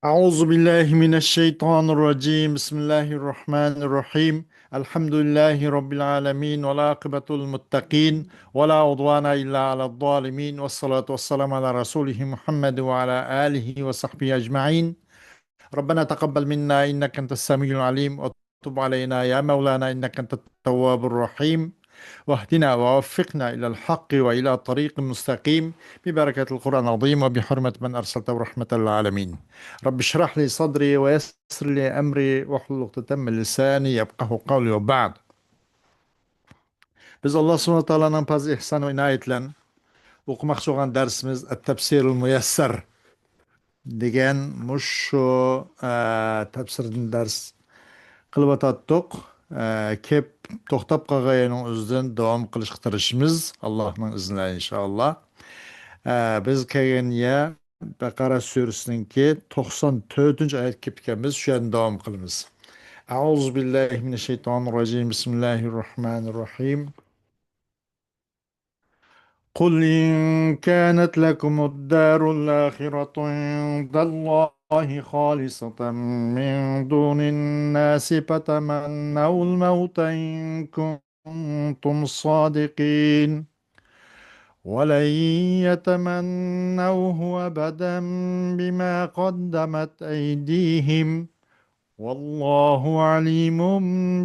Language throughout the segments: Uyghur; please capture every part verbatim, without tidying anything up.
أعوذ بالله من الشيطان الرجيم. بسم الله الرحمن الرحيم. الحمد لله رب العالمين، والعاقبة للمتقين، ولا عدوان إلا على الظالمين، والصلاة والسلام على رسوله محمد وعلى آله وصحبه أجمعين. ربنا تقبل منا إنك أنت السميع العليم، وتب علينا يا مولانا إنك أنت التواب الرحيم، واهدنا ووفقنا إلى الحق وإلى طريق مستقيم، ببركة القرآن العظيم وبحرمة من أرسلته رحمة للعالمين. رب اشرح لي صدري ويسر لي أمري واحلل عقدة من لساني يفقهوا قولي وبعد. بىز ئاللا سۇبھانەھۇ ۋە تائالانىڭ پەزلى، ئېھسان ۋە ئىنايىتى بىلەن ئوقۇماقچى بولغان دەرسىمىز ئەت-تەپسىرۇل مۇيەسسەر دېگەن مۇشۇ، ئە، تەپسىردىن دەرس قىلىۋاتاتتۇق. ئە، كېپ توختاپ قالغان يەرنىڭ ئۆزىدىن داۋام قىلىشقا تىرىشىمىز، ئاللانىڭ ئىزنى بىلەن ئىنشائاللا. ئە، بىز كەلگەن يەر بەقەرە سۈرىسىنىڭكى توقسان تۆتىنچى ئايەتكە كېلىپ كەلگەنمىز، شۇ يەردىن داۋام قىلىمىز. أعوذ بالله من الشيطان الرجيم. بسم الله الرحمن الرحيم. قل إن كانت لكم الدار الآخرة عند الله خالصة من دون الناس فتمنوا الموت إن كنتم صادقين. ولن يتمنوه أبدا بما قدمت أيديهم والله عليم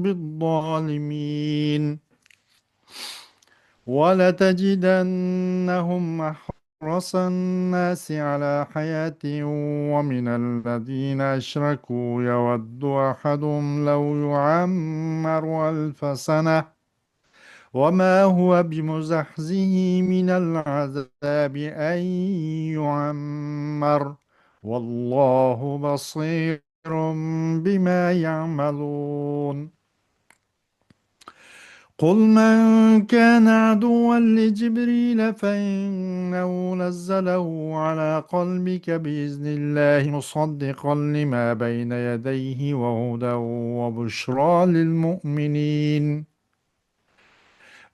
بالظالمين. ولتجدنهم أحرص الناس على حياة ومن الذين أشركوا يود أحدهم لو يعمر ألف سنة وما هو بمزحزحه من العذاب أن يعمر والله بصير بما يعملون. قل من كان عدوا لجبريل فإنه نزله على قلبك بإذن الله مصدقا لما بين يديه وهدى وبشرى للمؤمنين.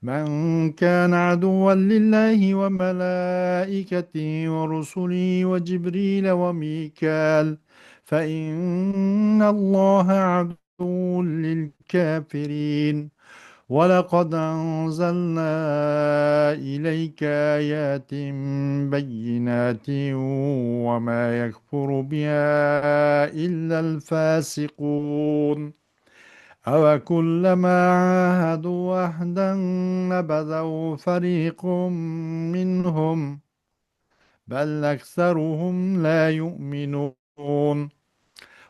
من كان عدوا لله وملائكته ورسله وجبريل وميكال فإن الله عدو للكافرين. ولقد أنزلنا إليك آيات بينات وما يكفر بها إلا الفاسقون. أوكلما عاهدوا عهدا نبذه فريق منهم بل أكثرهم لا يؤمنون.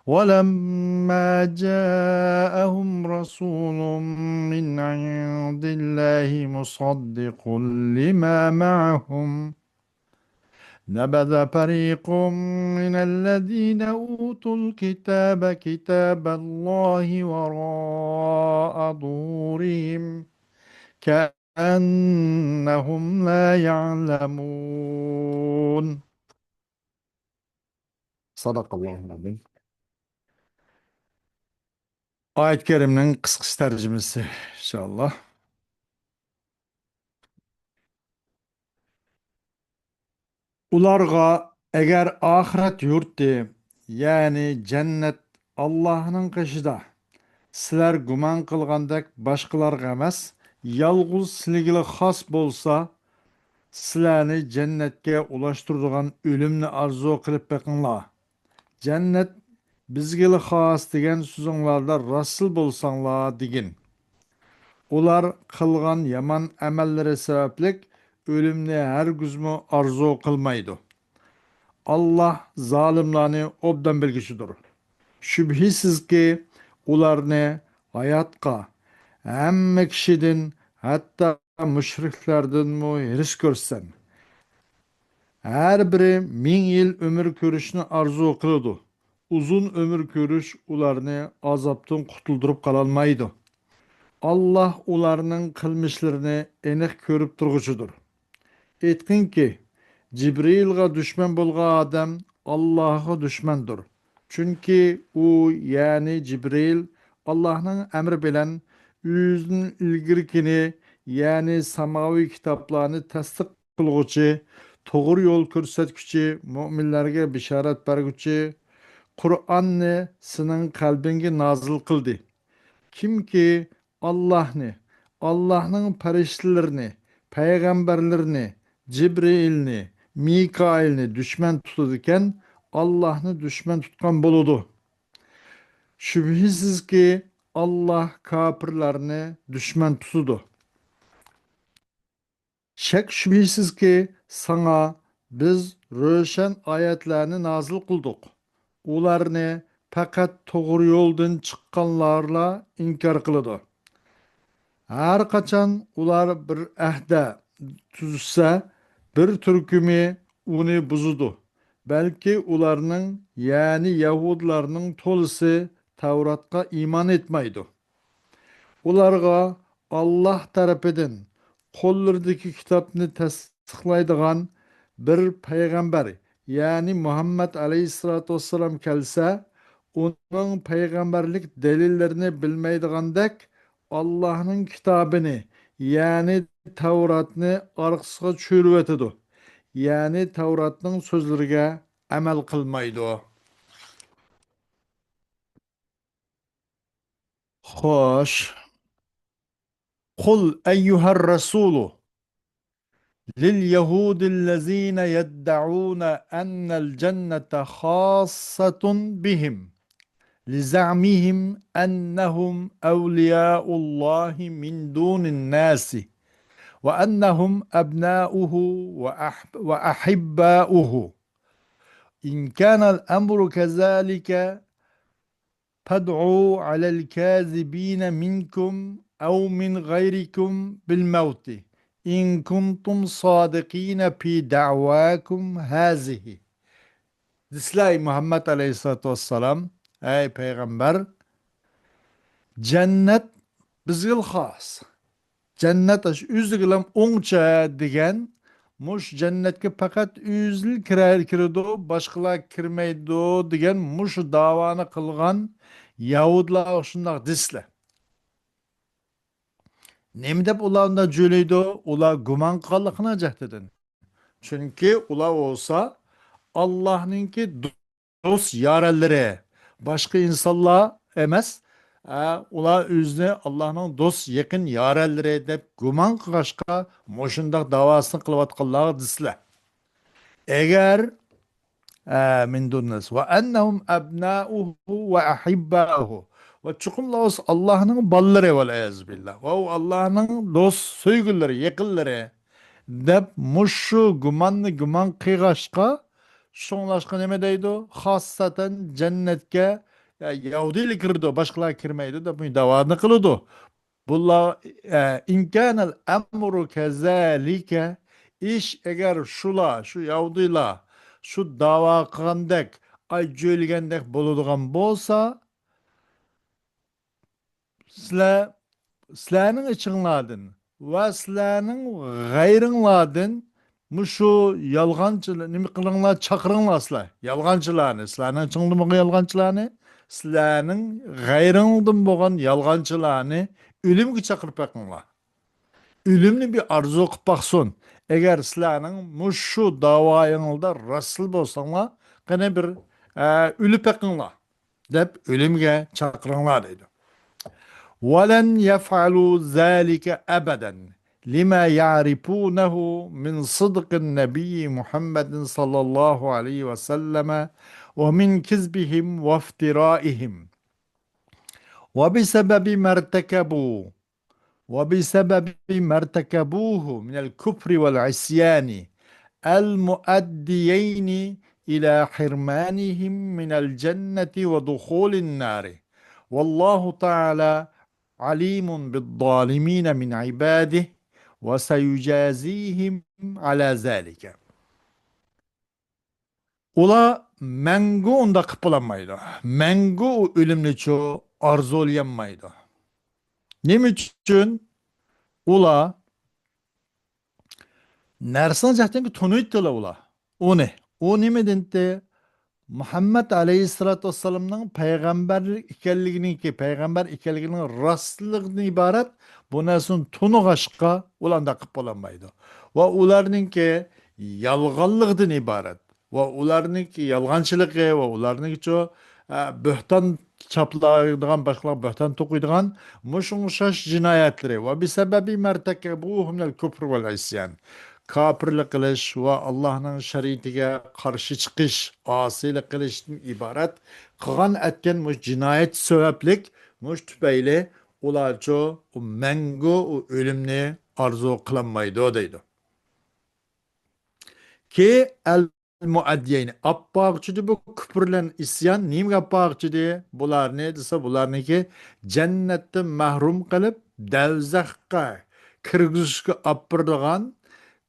ولما جاءهم رسول من عند الله مصدق لما معهم نبذ فريق من الذين أوتوا الكتاب كتاب الله وراء ظهورهم كأنهم لا يعلمون. صدق الله العظيم. ئايەت كەرىمنىڭ قىسقىچە تەرجىمىسى، ئىنشائاللا. ئۇلارغا، ئەگەر ئاخىرەت يۇرتى، يەنى جەننەت ئاللاھنىڭ قېشىدا، سىلەر گۇمان قىلغاندەك باشقىلارغا ئەمەس، يالغۇز سىلىگىلا خاس بولسا، سىلەرنى جەننەتكە ئۇلاشتۇرىدىغان ئۆلۈمنى ئارزۇ قىلىپ بېقىڭلار. جەننەت بىزگىلا خاس دېگەن سۆزۈڭلاردا راستچىل بولساڭلار دېگىن. ئۇلار قىلغان يامان ئەمەللىرى سەۋەبلىك ئۆلۈمنى ھەرگىزمۇ ئارزۇ قىلمايدۇ. ئاللاھ زالىملارنى ئوبدان بىلگۈچىدۇر. شۈبھىسىزكى، ئۇلارنى ھاياتقا ھەممە كىشىدىن، ھەتتا مۇشرىكلەردىنمۇ ھېرىس كۆرىسەن. ھەر بىرى مىڭ يىل ئۆمۈر كۆرۈشنى ئارزۇ قىلىدۇ. ئۇزۇن ئۆمۈر كۆرۈش ئۇلارنى ئازابتىن قۇتۇلدۇرۇپ قالالمايدۇ. ئاللاھ ئۇلارنىڭ قىلمىشلىرىنى ئېنىق كۆرۈپ تۇرغۇچىدۇر. ئېيتقىنكى، جىبرىئىلغا دۈشمەن بولغان ئادەم ئاللاھقا دۈشمەندۇر. چۈنكى ئۇ، يەنى جىبرىئىل، ئاللاھنىڭ ئەمرى بىلەن ئۆزىدىن ئىلگىرىكىنى، يەنى ساماۋىي كىتابلارنى تەستىق قىلغۇچى، توغرا يول كۆرسەتكۈچى، مۆمىنلەرگە بېشارەت بەرگۈچى، قۇرئاننى سېنىڭ قەلبىڭگە نازىل قىلدى. كىمكى ئاللاھنى، ئاللاھنىڭ پەرىشتىلىرىنى، پەيغەمبەرلىرىنى، جىبرىئىلنى، مىكائىلنى دۈشمەن تۇتىدىكەن، ئاللاھنى دۈشمەن تۇتقان بولىدۇ. شۈبھىسىزكى، ئاللاھ كاپىرلارنى دۈشمەن تۇتىدۇ. شەك-شۈبھىسىزكى، ساڭا بىز روشەن ئايەتلەرنى نازىل قىلدۇق. ئۇلارنى پەقەت توغرا يولدىن چىققانلارلا ئىنكار قىلىدۇ. ھەر قاچان ئۇلار بىر ئەھدە تۈزسە، بىر تۈركۈمى ئۇنى بۇزىدۇ. بەلكى ئۇلارنىڭ، يەنى يەھۇدىيلارنىڭ تولىسى تەۋراتقا ئىمان ئېيتمايدۇ. ئۇلارغا ئاللاھ تەرىپىدىن قوللىرىدىكى كىتابنى تەستىقلايدىغان بىر پەيغەمبەر، يەنى مۇھەممەد ئەلەيھىسسالاتۇ ۋەسسالام كەلسە، ئۇنىڭ پەيغەمبەرلىك دەلىللىرىنى بىلمەيدىغاندەك، ئاللاھنىڭ كىتابىنى، يەنى تەۋراتنى ئارقىسىغا چۈشۈرۈۋېتىدۇ. يەنى تەۋراتنىڭ سۆزلىرىگە ئەمەل قىلمايدۇ. خوش. قل أيها الرسول لليهود الذين يدعون أن الجنة خاصة بهم لزعمهم أنهم أولياء الله من دون الناس وأنهم أبناؤه وأحب-، وأحباؤه. إن كان الأمر كذلك فادعوا على الكاذبين منكم أو من غيركم بالموت إن كنتم صادقين في دعواكم هذه. دېسىلە، ئەي مۇھەممەد ئەلەيھىسسالاتۇ ۋەسسالام، ئەي پەيغەمبەر، جەننەت بىزگىلا خاس. جەننەت ئاشۇ ئۆزىگىلا ئوڭچە دېگەن، مۇشۇ جەننەتكە پەقەت ئۆزىلا كىرە-، كىرىدۇ، باشقىلار كىرمەيدۇ دېگەن مۇشۇ داۋانى قىلغان يەھۇدىيلار شۇنداق دېسىلە. نېمە دەپ ئۇلار ئۇنداق جۆيلەيدۇ؟ ئۇلار گۇمان قىلغانلىقىنىڭ جەھىتىدىن. چۈنكى ئۇلار بولسا ئاللاھنىڭكى دوست يارەنلىرى، باشقا ئىنسانلار ئەمەس، ئە، ئۇلار ئۆزىنى ئاللاھنىڭ دوست يېقىن يارەنلىرى دەپ گۇمان قىلغاچقا، مۇشۇنداق داۋاسىنى قىلىۋاتقانلارغا دېسىلە. ئەگەر، ئە، من دۇنناس، ۋە ئەننەھۇم ئەبناؤھۇ ۋە ئەھىبباؤھۇ، ۋە چوقۇم ئۇلار ئاللاھنىڭ بالىلىرى، ۋەل ئىيازۇ بىللا، ۋە ئۇ ئاللاھنىڭ دوست سۆيگۈلىرى، يېقىنلىرى دەپ مۇشۇ گۇماننى گۇمان قىلغاچقا، شۇڭلاشقا نېمە دەيدۇ؟ خاسسەتەن جەننەتكە، ئە، يەھۇدىيلار كىرىدۇ، باشقىلار كىرمەيدۇ دەپ داۋانى قىلىدۇ. بۇلار، ئە، ئىن كانەل ئەمرۇ كەزالىكە، ئىش ئەگەر شۇلار، شۇ يەھۇدىيلار شۇ داۋا قىلغاندەك، ئاي جۆيلىگەندەك بولىدىغان بولسا، سىلەر، سىلەرنىڭ ئىچىڭلاردىن ۋە سىلەرنىڭ غەيرىڭلاردىن مۇشۇ يالغانچىلار، نېمە قىلىڭلار، چاقىرىڭلار سىلەر. يالغانچىلارنى، سىلەرنىڭ ئىچىڭلاردىن بولغان يالغانچىلارنى، سىلەرنىڭ غەيرىڭلاردىن بولغان يالغانچىلارنى ئۆلۈمگە چاقىرىپ بېقىڭلار. ئۆلۈمنى بىر ئارزۇ قىلىپ باقسۇن. ئەگەر سىلەرنىڭ مۇشۇ داۋايىڭلاردا راستلا بولساڭلار، قېنى بىر، ئە، ئۆلۈپ بېقىڭلار، دەپ ئۆلۈمگە چاقىرىڭلار دەيدۇ. ولن يفعلوا ذلك أبدا لما يعرفونه من صدق النبي محمد صلى الله عليه وسلم ومن كذبهم وافترائهم وبسبب ما ارتكبوا وبسبب ما ارتكبوه من الكفر والعصيان المؤديين إلى حرمانهم من الجنة ودخول النار. والله تعالى عليم بالظالمين من عباده وسيجازيهم على ذلك. ئۇلار مەڭگۈ ئۇنداق قىلىپ بولالمايدۇ. مەڭگۈ ئۇ ئۆلۈمنىچۇ ئارزۇلىيالمايدۇ. نېمە ئۈچۈن؟ ئۇلار نەرسىنى جەھەتتىن تونۇيتتىلا ئۇلار. ئۇنى. ئۇ نېمە دېدى؟ مۇھەممەد ئەلەيھىسسالاتۇ ۋەسسالامنىڭ پەيغەمبەر ئىكەنلىكىنىڭكى، پەيغەمبەر ئىكەنلىكىنىڭ راستلىقىدىن ئىبارەت، بۇ نەرسىنى تونۇغاچقا، ئۇلار ئانداق قىلىپ بولالمايدۇ. ۋە ئۇلارنىڭكى يالغانلىقىدىن ئىبارەت. ۋە ئۇلارنىڭكى يالغانچىلىقى ۋە ئۇلارنىڭكىچۇ، ئە، بۆھتان چاپلايدىغان، باشقىلارغا بۆھتان توقۇيدىغان مۇشۇ ئوخشاش جىنايەتلىرى، ۋە بىسەبەبى مەرتەكەبۇھۇ مىنەل كۇفر ۋەل ئىسيان، كاپىرلىق قىلىش ۋە ئاللاھنىڭ شەرىئىتىگە قارشى چىقىش، ئاسىيلىق قىلىشتىن ئىبارەت قىلغان ئەتكەن مۇشۇ جىنايەت سەۋەبلىك، مۇشۇ تۈپەيلى ئۇلارچۇ مەڭگۈ ئۇ ئۆلۈمنى ئارزۇ قىلالمايدۇ دەيدۇ. كى ئەل مۇئەددىيەينى ئاپپارغۇچىدى بۇ كۇپر بىلەن ئىسيان. نېمىگە ئاپپارغۇچىدى بۇلارنى دېسە، بۇلارنىڭكى جەننەتتىن مەھرۇم قىلىپ، دەۋزەخقە كىرگۈزۈشكە ئاپپىرىدىغان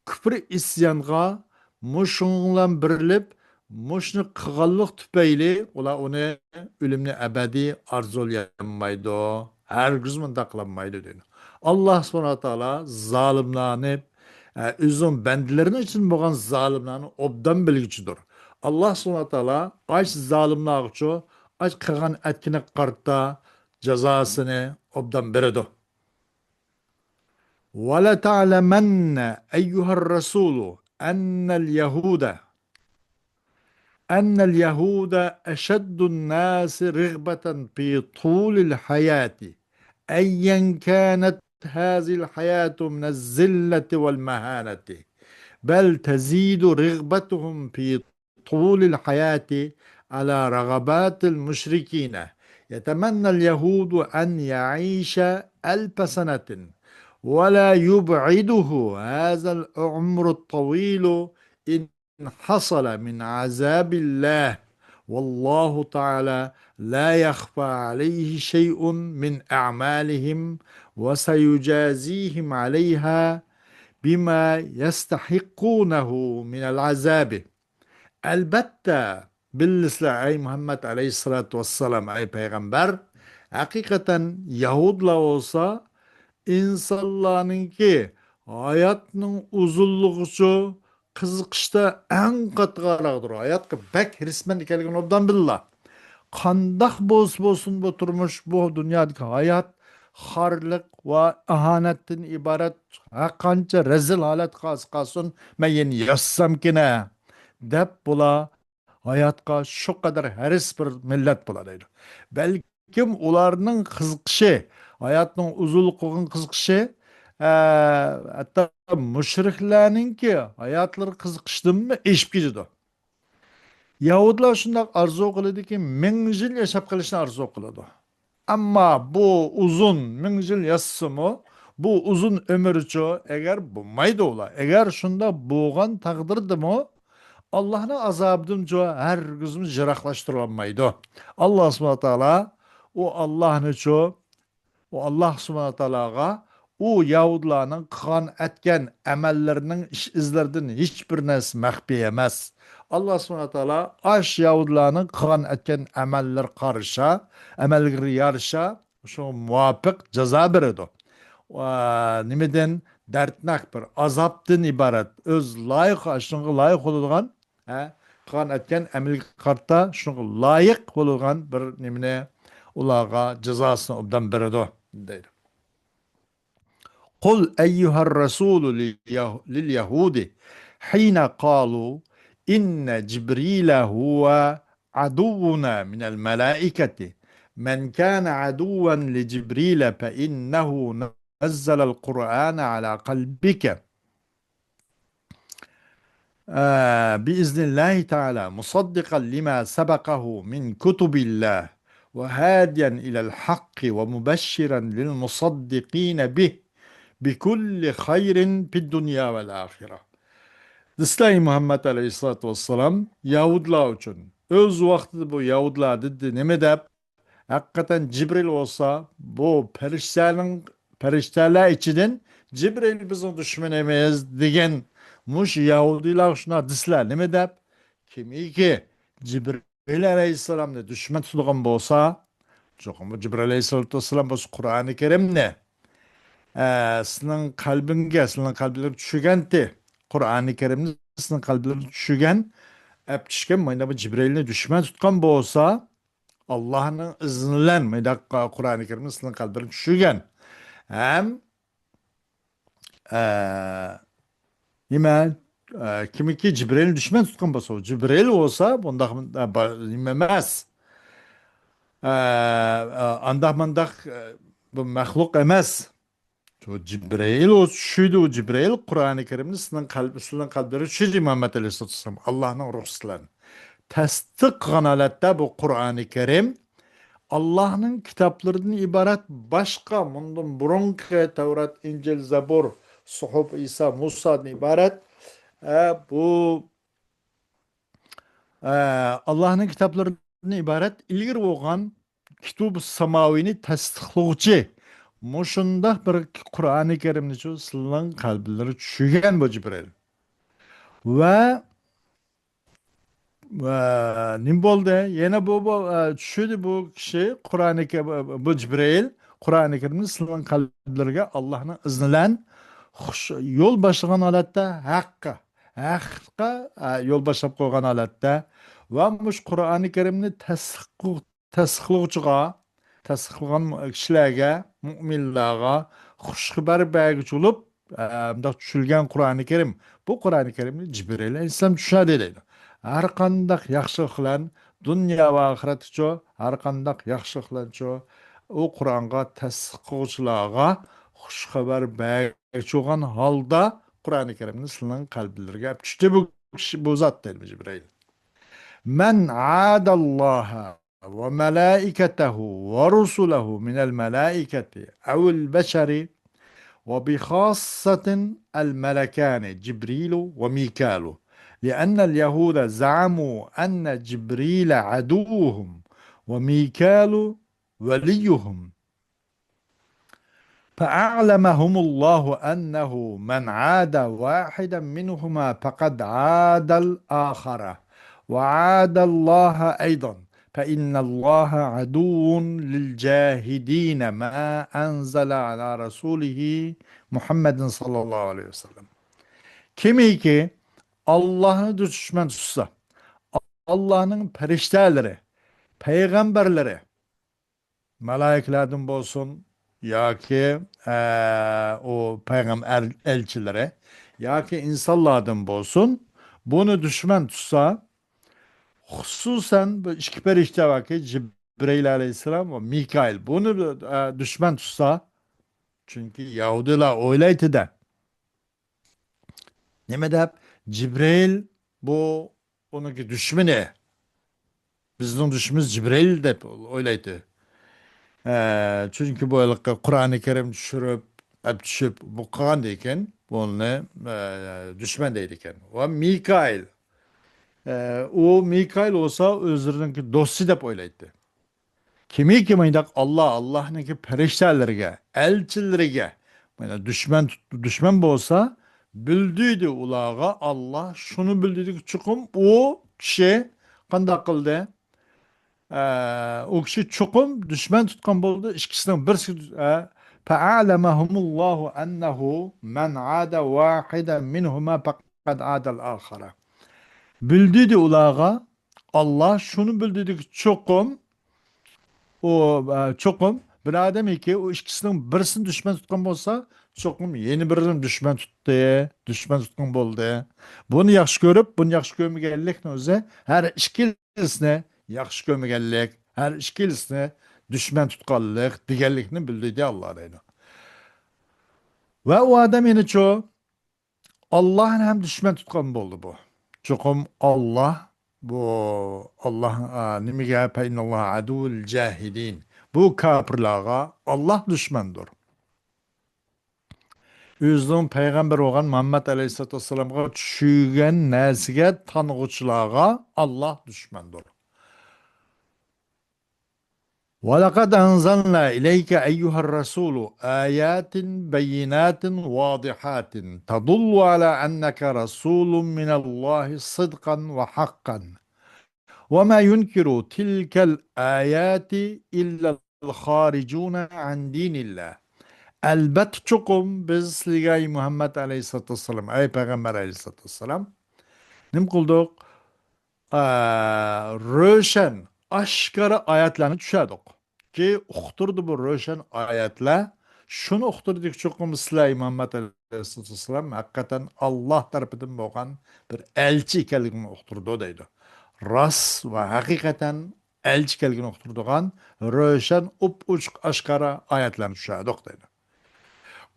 كۇپر ئىسيانغا مۇشۇنىڭ بىلەن بىرلىپ، مۇشۇنى قىلغانلىق تۈپەيلى ئۇلار ئۇنى، ئۆلۈمنى ئەبەدىي ئارزۇلىيالمايدۇ. ھەرگىز مۇنداق قىلالمايدۇ دەيدۇ. ئاللاھ سۇبھانەھۇ ۋە تائالا زالىملارنى، ئە، ئۆزىنىڭ بەندىلىرىنىڭ ئىچىدە بولغان زالىملارنى ئوبدان بىلگۈچىدۇر. ئاللاھ سۇبھانەھۇ ۋە تائالا ئاش زالىملارغىچۇ ئاش قىلغان ئەتكىنىگە قارىتا جازاسىنى ئوبدان بېرىدۇ. ولتعلمن أيها الرسول أن اليهود أن اليهود أشد الناس رغبة في طول الحياة أيا كانت هذه الحياة من الذلة والمهانة، بل تزيد رغبتهم في طول الحياة على رغبات المشركين. يتمنى اليهود أن يعيش ألف سنة ولا يبعده هذا العمر الطويل إن حصل من عذاب الله، والله تعالى لا يخفى عليه شيء من أعمالهم، وسيجازيهم عليها بما يستحقونه من العذاب. ئەلبەتتە، بىلىسىلەر، ئەي مۇھەممەد ئەلەيھىسسالاتۇ ۋەسسالام، ئەي پەيغەمبەر، ھەقىقەتەن يەھۇدلار بولسا ئىنسانلارنىڭكى ھاياتنىڭ ئۇزۇنلۇقىچۇ قىزىقىشتا ئەڭ قاتتىق ھالەتتە، ھاياتقا بەك ھېرىسمەن ئىكەنلىكىنى ئوبدان بىلىلا. قانداق بولسا بولسۇن بۇ تۇرمۇش، بۇ دۇنيادىكى ھايات خارلىق ۋە ئاھانەتتىن ئىبارەت، ھەر قانچە رەزىل ھالەت قالسا قالسۇن، مەن يەنە ياشىسامكىنە دەپ بۇلار ھاياتقا شۇ قەدەر ھەرىس بىر مىللەت بۇلار دەيدۇ. بەلكىم ئۇلارنىڭ قىزىقىشى، ھاياتنىڭ ئۇزۇنلۇقىغا قىزىقىشى، ئە، ھەتتا مۇشرىكلارنىڭكى ھاياتلىرى قىزىقىشتىنمۇ ئېشىپ كېتىدۇ. يەھۇدلار شۇنداق ئارزۇ قىلىدۇكى، مىڭ يىل ياشاپ قېلىشنى ئارزۇ قىلىدۇ. ئەمما بۇ ئۇزۇن مىڭ يىل ياشىسىمۇ، بۇ ئۇزۇن ئۆمۈرچۇ ئەگەر بولمايدۇ ئۇلار. ئەگەر شۇنداق بولغان تەقدىردىمۇ، ئاللاھنىڭ ئازابىدىنچۇ ھەرگىزمۇ يىراقلاشتۇرۇلمايدۇ. ئاللاھ سۇبھانەھۇ ۋە تائالا ئۇ ئاللاھنىچۇ، ئۇ ئاللاھ سۇبھانەھۇ ۋە تائالاغا ئۇ يەھۇدلارنىڭ قىلغان ئەتكەن ئەمەللىرىنىڭ ئىش ئىزلىرىدىن ھېچبىر نەرسە مەخپىي ئەمەس. ئاللاھ سۇبھانەھۇ ۋە تائالا ئاش يەھۇدلارنىڭ قىلغان ئەتكەن ئەمەللىرى قارىشا، ئەمەللىرىگە يارىشا شۇڭا مۇۋاپىق جازا بېرىدۇ. ۋە نېمىدىن؟ دەردناك بىر ئازابتىن ئىبارەت، ئۆز لايىق، شۇنىڭغا لايىق بولىدىغان، ھە، قىلغان ئەتكەن ئەمەلگە قارىتا شۇنىڭغا لايىق بولىدىغان بىر نېمىنى ئۇلارغا جازاسىنى ئوبدان بېرىدۇ، دەيدۇ. قل أيها الرسول لليه-، لليهود حين قالوا إن جبريل هو عدونا من الملائكة، من كان عدوا لجبريل فإنه نزل القرآن على قلبك، آه، بإذن الله تعالى مصدقا لما سبقه من كتب الله وهاديا إلى الحق ومبشرا للمصدقين به بكل خير في الدنيا والآخرة. دېسىلە، ئەي مۇھەممەد ئەلەيھىسسالاتۇ ۋەسسالام، يەھۇدلار ئۈچۈن، ئۆز ۋاقتىدا بۇ يەھۇدلار دېدى، نېمە دەپ؟ ھەقىقەتەن جىبرىل بولسا، بۇ پەرىشتىلەرنىڭ، پەرىشتىلەر ئىچىدىن جىبرىل بىزنىڭ دۈشمىنىمىز دېگەن مۇشۇ يەھۇدىيلار شۇنداق دېسىلە، نېمە دەپ؟ كىمكى جىبرىل ئەلەيھىسسالامنى دۈشمەن تۇتىدىغان بولسا، چوقۇم بۇ جىبرىل ئەلەيھىسسالاتۇ ۋەسسالام بولسا قۇرئانى كەرىمنى، ئە، سېنىڭ قەلبىڭگە، سېنىڭ قەلبىڭگە چۈشۈرگەنتى. قۇرئانى كەرىمنى سېنىڭ قەلبىڭگە چۈشۈرگەن، ئەپ چۈشكەن، مانا بۇ جىبرىلنى دۈشمەن تۇتقان بولسا، ئاللاھنىڭ ئىزنى بىلەن مۇنداق قۇرئانى كەرىمنى سېنىڭ قەلبىڭگە چۈشۈرگەن. ھەم، ئە، نېمە، ئە، كىمكى جىبرىلنى دۈشمەن تۇتقان بولسا، جىبرىل بولسا بۇنداق، ئە، با-، نېمە ئەمەس. ئە، ئە، ئانداق مانداق، ئە، بۇ مەخلۇق ئەمەس. شۇ جىبرىئىل ئۇ چۈشىدۇ، جىبرىئىل قۇرئانى كەرىمنى سىلىنىڭ قەلب-، سىلىنىڭ قەلبلىرىگە چۈشۈردى مۇھەممەد ئەلەيھىسسالاتۇ ۋەسسالام، ئاللاھنىڭ روھى بىلەن تەستىق قىلغان ھالەتتە بۇ قۇرئانى كەرىم ئاللاھنىڭ كىتابلىرىدىن ئىبارەت باشقا، مۇندىن بۇرۇنقى تەۋرات، ئىنجىل، زەبۇر، سۇھۇف ئىسا، مۇسادىن ئىبارەت، ئە، بۇ، ئە، ئاللاھنىڭ كىتابلىرىدىن ئىبارەت ئىلگىرى بولغان كىتۇبۇ ساماۋىنى تەستىقلىغۇچى مۇشۇنداق بىر قۇرئانى كەرىمنى شۇ سىلىنىڭ قەلبلىرىگە چۈشۈرگەن بۇ جىبرىئىل. ۋە ۋە نېمە بولدى؟ يەنە بۇ، بۇ، ئە، چۈشىدۇ بۇ كىشى، قۇرئانى كە-، بۇ جىبرىئىل قۇرئانى كەرىمنى سىلىنىڭ قەلبلىرىگە ئاللاھنىڭ ئىزنى بىلەن خۇش-، يول باشلىغان ھالەتتە ھەققە، ھەققە، ئە، يول باشلاپ قويغان ھالەتتە ۋە مۇشۇ قۇرئانى كەرىمنى تەستىق-، تەستىقلىغۇچىغا، تەستىقلىغان كىشىلەرگە، مۇئمىنلارغا خۇش خەۋەر بەرگۈچى بولۇپ، ئە، مۇنداق چۈشۈرۈلگەن قۇرئانى كەرىم. بۇ قۇرئانى كەرىمنى جىبرىئىل ئەلەيھىسسالام چۈشۈردى دەيدۇ. ھەر قانداق ياخشىلىق بىلەن، دۇنيا ۋە ئاخىرەتتىچۇ، ھەر قانداق ياخشىلىق بىلەنچۇ، ئۇ قۇرئانغا تەستىق قىلغۇچىلارغا خۇش خەۋەر بەرگۈچى بولغان ھالدا قۇرئانى كەرىمنى سىلىنىڭ قەلبلىرىگە ئەپ چۈشتى بۇ كىشى، بۇ زات دەيدۇ جىبرىئىل. مەن ئاداللاھە وملائكته ورسله من الملائكة أو البشر، وبخاصة الملكان جبريل وميكال، لأن اليهود زعموا أن جبريل عدوهم وميكال وليهم، فأعلمهم الله أنه من عادى واحدا منهما فقد عادى الآخر، وعادى الله أيضا، فإن الله عدو للجاحدين ما أنزل على رسوله محمد صلى الله عليه وسلم. كىمكى ئاللاھنى دۈشمەن تۇتسا، ئاللاھنىڭ پەرىشتەلىرى، پەيغەمبەرلىرى، مەلائىكىلەردىن بولسۇن ياكى، ئە، ئۇ پەيغەمبەر ئەلچىلىرى ياكى ئىنسانلاردىن بولسۇن، بۇنى دۈشمەن تۇتسا، خۇسۇسەن بۇ ئىككى پەرىشتە باركى، جىبرىئىل ئەلەيھىسسالام ۋە مىكائىل، بۇنى، ئە، دۈشمەن تۇتسا، چۈنكى يەھۇدىيلار ئويلايتتى-دە، نېمە دەپ؟ جىبرىئىل بۇ ئۇنىڭكى دۈشمىنى. بىزنىڭ دۈشمىنىمىز جىبرىئىل دەپ ئويلايتتى. ئە، چۈنكى بۇ ھېلىقى قۇرئانى كەرىم چۈشۈرۈپ، ئەپ چۈشۈپ، بۇ قىلغاندىكىن، بۇنى، ئە، دۈشمەن دەيدىكەن. ۋە مىكائىل. ئە، ئۇ مىكائىل بولسا ئۆزلىرىنىڭكى دوستى دەپ ئويلايتتى. كىمكى مۇنداق ئاللا، ئاللانىڭكى پەرىشتەلىرىگە، ئەلچىلىرىگە، مانا دۈشمەن تۇت-، دۈشمەن بولسا، بىلدۈردى ئۇلارغا ئاللا، شۇنى بىلدۈردى، چوقۇم ئۇ كىشى قانداق قىلدى؟ ئە، ئۇ كىشى چوقۇم دۈشمەن تۇتقان بولدى. ئىككىسىنىڭ بىرسى، ئە، فَأَعْلَمَهُمُ اللَّهُ أَنَّهُ مَنْ عَادَى وَاحِدًا مِنْهُمَا فَقَدْ عَادَى الْآخَرَ. بىلدۈردى ئۇلارغا ئاللا، شۇنى بىلدۈردىكى، چوقۇم ئۇ، ئە، چوقۇم بىر ئادەمكى ئۇ ئىككىسىنىڭ بىرسىنى دۈشمەن تۇتقان بولسا، چوقۇم يەنە بىرىنى دۈشمەن تۇتتى، دۈشمەن تۇتقان بولدى. بۇنى ياخشى كۆرۈپ، بۇنى ياخشى كۆرمىگەنلىكنىڭ ئۆزى ھەر ئىككىلىسىنى ياخشى كۆرمىگەنلىك، ھەر ئىككىلىسىنى دۈشمەن تۇتقانلىق دېگەنلىكنى بىلدۈردى ئاللا دەيدۇ. ۋە ئۇ ئادەم يەنىچۇ، ئاللاھنى ھەم دۈشمەن تۇتقان بولدى بۇ. چوقۇم ئاللا، بۇ ئاللا، ئا، نېمىگە؟ فَإِنَّ اللَّهَ عَدُوٌّ لِلْجَاحِدِينَ. بۇ كاپىرلارغا ئاللا دۈشمەندۇر. ئۆزىنىڭ پەيغەمبىرى بولغان مۇھەممەد ئەلەيھىسسالاتۇ ۋەسسالامغا چۈشۈرگەن نەرسىگە تانغۇچىلارغا ئاللا دۈشمەندۇر. وَلَقَدْ أَنْزَلْنَا إِلَيْكَ أَيُّهَا الرَّسُولُ آيَاتٍ بَيِّنَاتٍ وَاضِحَاتٍ تَدُلُّ عَلَى أَنَّكَ رَسُولٌ مِنَ اللَّهِ صِدْقًا وَحَقًّا وَمَا يُنْكِرُ تِلْكَ الْآيَاتِ إِلَّا الْخَارِجُونَ عَنْ دِينِ اللَّهِ. ئەلبەتتە چوقۇم بىز سىلىگە، ئەي مۇھەممەد ئەلەيھىسسالاتۇ ۋەسسالام، ئەي پەيغەمبەر ئەلەيھىسسالاتۇ ۋەسسالام، نېمە قىلدۇق؟ ئا، روشەن، ئاشكارا ئايەتلەرنى چۈشەردۇق. كى ئۇقتۇردى بۇ روشەن ئايەتلەر. شۇنى ئۇقتۇردىكى، چوقۇم سىلەر مۇھەممەد ئەلەيھىسسالاتۇ ۋەسسالام ھەقىقەتەن ئاللا تەرىپىدىن بولغان بىر ئەلچى ئىكەنلىكىنى ئۇقتۇردى دەيدۇ. راست ۋە ھەقىقەتەن ئەلچى كەلگىنى ئۇقتۇرىدىغان روشەن، ئوپئوچۇق، ئاشكارا ئايەتلەرنى چۈشۈردۇق دەيدۇ.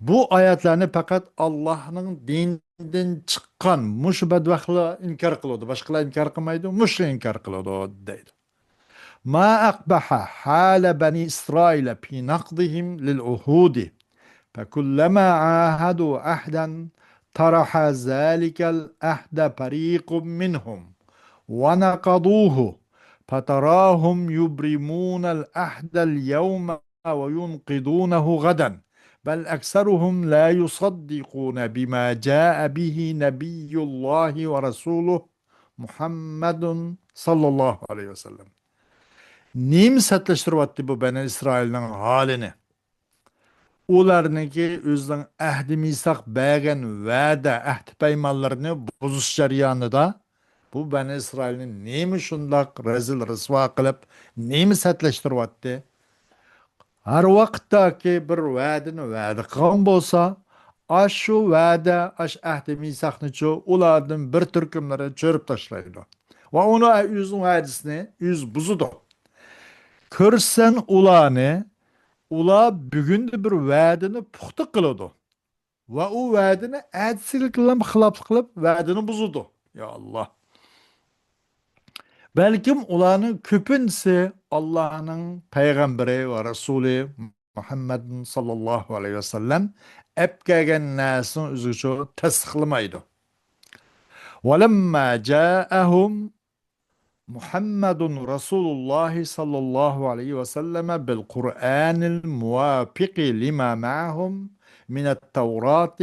بۇ ئايەتلەرنى پەقەت ئاللاھنىڭ دىنىدىن چىققان مۇشۇ بەدبەختلەر ئىنكار قىلىدۇ، باشقىلار ئىنكار قىلمايدۇ، مۇشۇ ئىنكار قىلىدۇ دەيدۇ. ما أقبح حال بني إسرائيل في نقضهم للعهود، فكلما عاهدوا عهدا طرح ذلك العهد فريق منهم ونقضوه، فتراهم يبرمون العهد اليوم وينقضونه غدا، بل أكثرهم لا يصدقون بما جاء به نبي الله ورسوله محمد صلى الله عليه وسلم. نېمە سەتلەشتۈرۈۋاتتى بۇ بەنى ئىسرائىلنىڭ ھالىنى؟ ئۇلارنىڭكى ئۆزىنىڭ ئەھدى مىساق بەرگەن ۋەدە، ئەھدى پەيمانلىرىنى بۇزۇش جەريانىدا بۇ بەنى ئىسرائىلنى نېمە شۇنداق رەزىل رىسۋا قىلىپ، نېمە سەتلەشتۈرۈۋاتتى؟ ھەر ۋاقىتتاكى بىر ۋەدىنى ۋەدە قىلغان بولسا، ئاشۇ ۋەدە، ئاشۇ ئەھدى مىساقنىچۇ ئۇلاردىن بىر تۈركۈملىرى چۆرۈپ تاشلايدۇ. ۋە ئۇنى ئۆزىنىڭ ۋەدىسىنى ئۆزى بۇزىدۇ. كۆرسەن ئۇلارنى، ئۇلار بۈگۈندە بىر ۋەدىنى پۇختا قىلىدۇ. ۋە ئۇ ۋەدىنى ئەتىسىگىلا خىلاپلىق قىلىپ، ۋەدىنى بۇزىدۇ. يا ئاللا. بەلكىم ئۇلارنىڭ كۆپىنچىسى ئاللانىڭ پەيغەمبىرى ۋە رەسۇلى مۇھەممەد ساللاللاھۇ ئەلەيھى ۋەسەللەم ئەپ كەلگەن نەرسىنى ئۆزىگىچە تەستىقلىمايدۇ. ولما جاءهم محمد رسول الله صلى الله عليه وسلم بالقرآن الموافق لما معهم من التوراة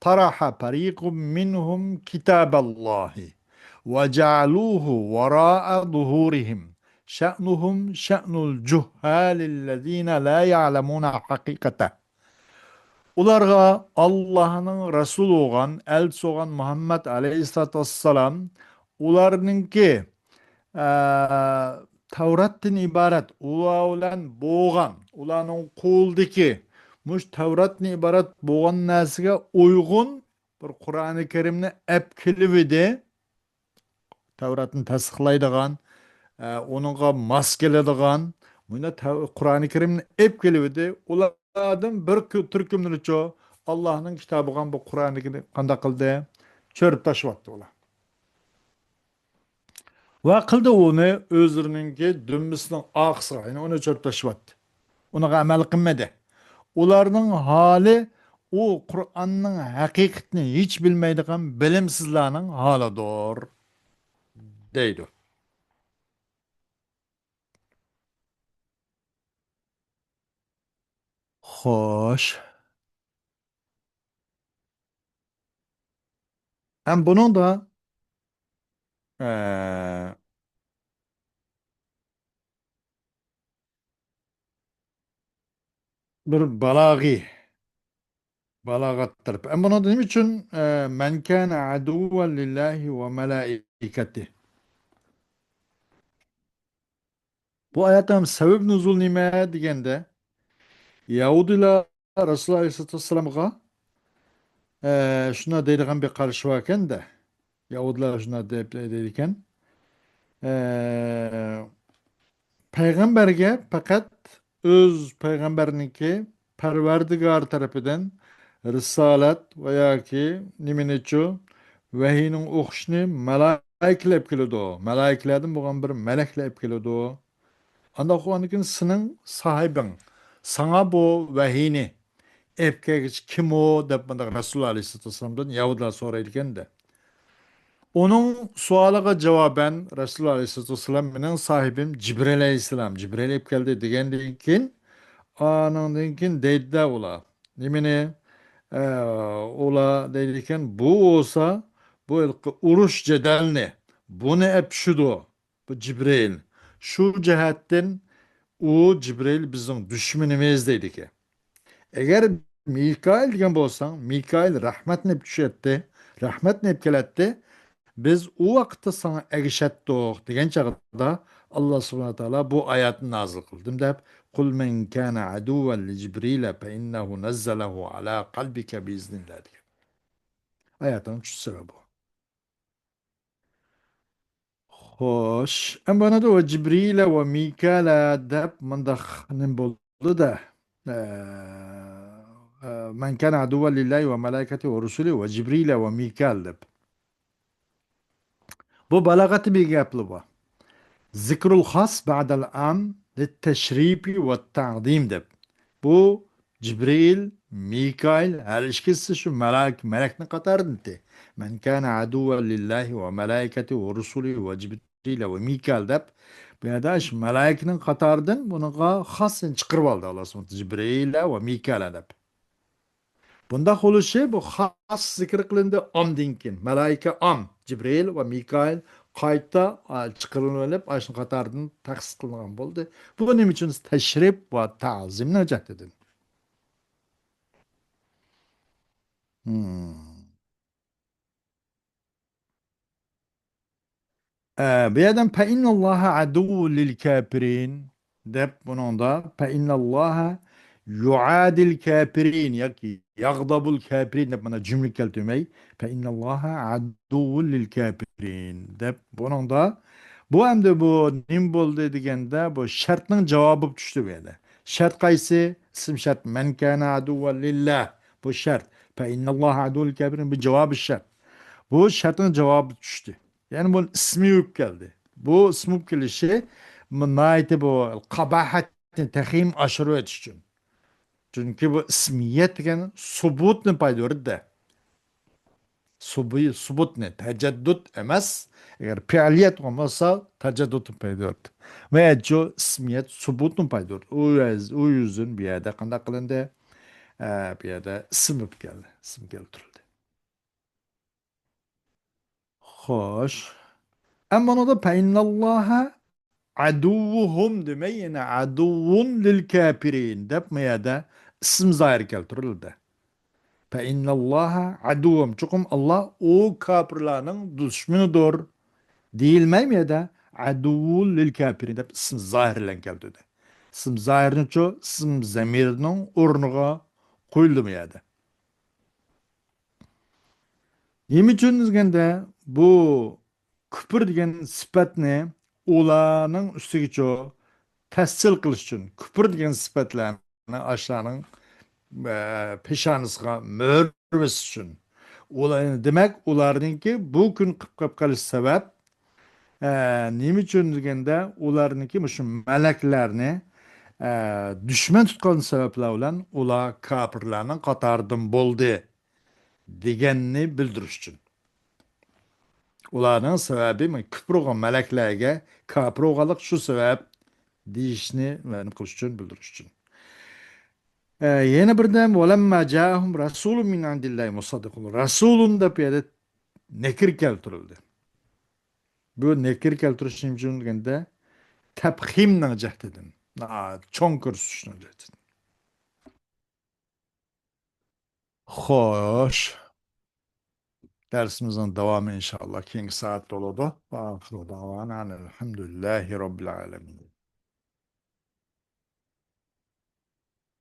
طرح فريق منهم كتاب الله وجعلوه وراء ظهورهم شأنهم شأن الجهال الذين لا يعلمون حقيقته. ئۇلارغا ئاللاھنىڭ رەسۇلى بولغان، ئەلچىسى بولغان مۇھەممەد ئەلەيھىسسالاتۇ ۋەسسالام ئۇلارنىڭكى، ئە، تەۋراتتىن ئىبارەت، ئۇلار بىلەن بولغان، ئۇلارنىڭ قولىدىكى مۇشۇ تەۋراتتىن ئىبارەت بولغان نەرسىگە ئۇيغۇن بىر قۇرئانى كەرىمنى ئەپ كېلىۋىدى. تەۋراتنى تەستىقلايدىغان، ئە، ئۇنىڭغا ماس كېلىدىغان، مۇنداق تەۋ-، قۇرئانى كەرىمنى ئېلىپ كېلىۋىدى. ئۇلاردىن بىر كۈ-، تۈركۈملىرىچۇ ئاللاھنىڭ كىتابى بولغان بۇ قۇرئانى كەرىمنى قانداق قىلدى؟ چۆرۈپ تاشلىۋەتتى ئۇلار. ۋە قىلدى ئۇنى ئۆزلىرىنىڭكى دۈمبىسىنىڭ ئارقىسىغا، يەنى ئۇنى چۆرۈپ تاشلىۋەتتى. ئۇنىڭغا ئەمەل قىلمىدى. ئۇلارنىڭ ھالى ئۇ قۇرئاننىڭ ھەقىقىتىنى ھېچ بىلمەيدىغان بىلىمسىزلەرنىڭ ھالىدۇر، دەيدۇ. خوش. ھەم بۇنىڭدا، ئە، بىر بالاغىي، بالاغەت تەرىپى. ھەم بۇنىڭدا نېمە ئۈچۈن، ئە، مەن كانە ئەدۇۋۋەن لىللاھى ۋە مەلائىكەتىھ؟ بۇ ئايەتنىڭ سەۋەب نۇزۇل نېمە دېگەندە، يەھۇدىيلار رەسۇلۇللا ئەلەيھىسسالاتۇ ۋەسسالامغا، ئە، شۇنداق دەيدىغان بىر قارىشى باركەن-دە. يەھۇدىيلار شۇنداق دەپ دەيدىكەن. ئە، پەيغەمبەرگە پەقەت ئۆز پەيغەمبەرنىڭكى پەرۋەردىگار تەرىپىدىن رىسالەت ۋە ياكى نېمىنىچۇ، ۋەھىينىڭ ئوقۇشىنى مەلائىكىلەر ئېلىپ كېلىدۇ. مەلائىكىلەردىن بولغان بىر مەلەكلەر ئېلىپ كېلىدۇ. ئانداق بولغاندىن كېيىن سېنىڭ ساھىبىڭ، ساڭا بۇ ۋەھىينى ئېلىپ كەلگۈچى كىم ئۇ؟ دەپ مۇنداق رەسۇلۇللا ئەلەيھىسسالاتۇ ۋەسسالامدىن يەھۇدىيلار سورايدىكەن-دە. ئۇنىڭ سوئالىغا جاۋابەن رەسۇلۇللا ئەلەيھىسسالاتۇ ۋەسسالام، مېنىڭ ساھىبىم جىبرىئىل ئەلەيھىسسالام، جىبرىئىل ئېلىپ كەلدى دېگەندىن كېيىن، ئانىڭدىن كېيىن دەيدىدە ئۇلار. نېمىنى؟ ئە، ئۇلار دەيدىكەن، بۇ بولسا، بۇ ھېلىقى ئۇرۇش جېدەلنى، بۇنى ئەپ چۈشىدۇ. بۇ جىبرىئىل. شۇ جەھەتتىن ئۇ جىبرىئىل بىزنىڭ دۈشمىنىمىز دەيدىكەن. ئەگەر مىكائىل دېگەن بولساڭ، مىكائىل رەھمەتنى ئېلىپ چۈشەتتى، رەھمەتنى ئېلىپ كېلەتتى، بىز ئۇ ۋاقىتتا ساڭا ئەگىشەتتۇق دېگەن چاغدا ئاللا سۇبھانەھۇ ۋە تائالا بۇ ئايەتنى نازىل قىلدىم دەپ، قۇل مەن كانە ئەدۇۋۋەن لىجىبرىئىلە فەئىننەھۇ نەززەلەھۇ ئەلا قەلبىكە بىئىزنىللا دېگەن. ئايەتنىڭ چۈشۈش سەۋەبى بۇ. خوش. ئەمما بۇنىڭدا ۋە جىبرىلە ۋە مىكالە دەپ مۇنداق نېمە بولدى-دە. ئە، ئە، مەن كان ئادۇۋۋەن لىللاھى ۋە مەلائىكەتىھى ۋە رۇسۇلىھى ۋە جىبرىلە ۋە مىكال دەپ. بۇ بالاغەتتە بىر گەپلا بار. ذىكرۇل خاس بەدەل ئام لىتتەشرىپى ۋە تەئزىم دەپ. بۇ جىبرىئىل، مىكائىل، ھەر ئىككىسى شۇ مەلەك، مەلەكنىڭ قاتارىدىن. مەن كان ئادۇۋۋەن لىللاھى ۋە مەلائىكەتىھى ۋە رۇسۇلىھى ۋە جىبرىئىل ۋە مىكائىل دەپ. بۇ يەردە شۇ مەلائىكنىڭ قاتارىدىن بۇنىڭغا خاس چىقىرىۋالدى ئاللا سۇبھانەھۇ ۋە تائالا، جىبرىئىل ۋە مىكائىل دەپ. بۇنداق بولۇشى، بۇ خاس زىكىر قىلىندى ئامدىن كېيىن. مەلائىكە ئام، جىبرىئىل ۋە مىكائىل قايتا، ئا، چىقىرىلىپ، ئاشۇ قاتاردىن تەخسىس قىلىنغان بولدى. بۇ نېمە ئۈچۈن؟ تەشرىپ ۋە تەزىمنىڭ جەھىتىدىن. Hmm. ئە، بۇ يەردىن فەئىننەللاھە ئەدۇۋۋۇ لىل كاپىرىن دەپ بۇنىڭدا فەئىننەللاھە يۇئادىل كاپىرىن ياكى ياغدابۇل كاپىرىن دەپ مانا جۈملە كەلتۈرمەي، فەئىننەللاھە ئەدۇۋۋۇ لىل كاپىرىن دەپ بۇنىڭدا بۇ ئەمدى بۇ نېمە بولدى دېگەندە، بۇ شەرتنىڭ جاۋابى چۈشتى بۇ يەردە. شەرت قايسى؟ ئىسىم شەرت. مەن كانە ئەدۇۋۋەن لىللاھ. بۇ شەرت. فەئىننەللاھە ئەدۇۋۋۇ لىل كاپىرىن. بۇ جاۋابى شەرت. بۇ شەرتنىڭ جاۋابى چۈشتى. يەنى بۇنىڭ ئىسمى بولۇپ كەلدى. بۇ ئىسىم بولۇپ كېلىشى، بۇ ناھايىتى بۇ قاباھەتنى تېخىمۇ ئاشۇرۇۋېتىش ئۈچۈن. چۈنكى بۇ ئىسمىيەت دېگەن سۇبۇتنى پايدا بېرىدۇ. سۇبۇ-، سۇبۇتنى، تەجەددۇت ئەمەس. ئەگەر پېئىلىيەت بولمىسا، تەجەددۇتنى پايدا بېرىدۇ. ۋە شۇ ئىسمىيەت سۇبۇتنى پايدا بېرىدۇ. ئۇ يۈز-، ئۇ يۈزدىن بۇ يەردە قانداق قىلىندى؟ ئە، بۇ يەردە ئىسىم بولۇپ كەلدى. ئىسىم كەلتۈرۈلدى. خوش. ئەمما بۇنىڭدا فەئىننەللاھە ئەدۇۋۋۇھۇم دېمەي، يەنە ئەدۇۋۋۇن لىل كاپىرىن دەپ ما يەردە ئىسىم زاھىر كەلتۈرۈلدى. فەئىننەللاھە ئەدۇۋۋۇھۇم. چوقۇم ئاللا ئۇ كاپىرلارنىڭ دۈشمىنىدۇر دېيىلمەي ما يەردە ئەدۇۋۋۇن لىل كاپىرىن دەپ ئىسىم زاھىر بىلەن كەلتۈردى. ئىسىم زاھىرنىچۇ ئىسىم زەمىرنىڭ ئورنىغا قويۇلدى ما يەردە. نېمە ئۈچۈن دېگەندە، بۇ كۈپۈر دېگەن سۈپەتنى ئۇلارنىڭ ئۈستىگىچۇ تەسجىل قىلىش ئۈچۈن، كۈپۈر دېگەن سۈپەتلەرنى ئاشۇلارنىڭ، ئە، پېشانىسىغا مۆھۈر بېسىش ئۈچۈن. ئۇلار، دېمەك، ئۇلارنىڭكى بۇ كۈن قىلىپ قېلىپ قېلىش سەۋەب، ئە، نېمە ئۈچۈن دېگەندە، ئۇلارنىڭكى مۇشۇ مەلەكلەرنى، ئە، دۈشمەن تۇتقان سەۋەبلەر بىلەن ئۇلار كاپىرلارنىڭ قاتارىدىن بولدى دېگەننى بىلدۈرۈش ئۈچۈن. ئۇلارنىڭ سەۋەبى، مانا، كۈپۈر قىلغان مەلەكلەرگە كاپىر بولغانلىق شۇ سەۋەب دېيىشنى مەلۇم قىلىش ئۈچۈن، بىلدۈرۈش ئۈچۈن. ئە، يەنە بىردەم، ۋەلەمما جائەھۇم رەسۇلۇن مىن ئىندىللاھى مۇسەددىقۇن. رەسۇلۇن دەپ بۇ يەردە نەكىر كەلتۈرۈلدى. بۇ نەكىر كەلتۈرۈش نېمە ئۈچۈن دېگەندە، تەپخىمنىڭ جەھىتىدىن، ناھايىتى چوڭ كۆرسىتىشنىڭ جەھىتىدىن. خوش. دەرسىمىزنىڭ داۋامى ئىنشائاللا كېيىنكى سائەتتە بولىدۇ. ۋە ئاخىرۇ دەۋانا ئەلھەمدۇلىللاھى رەببىل ئالەمىن.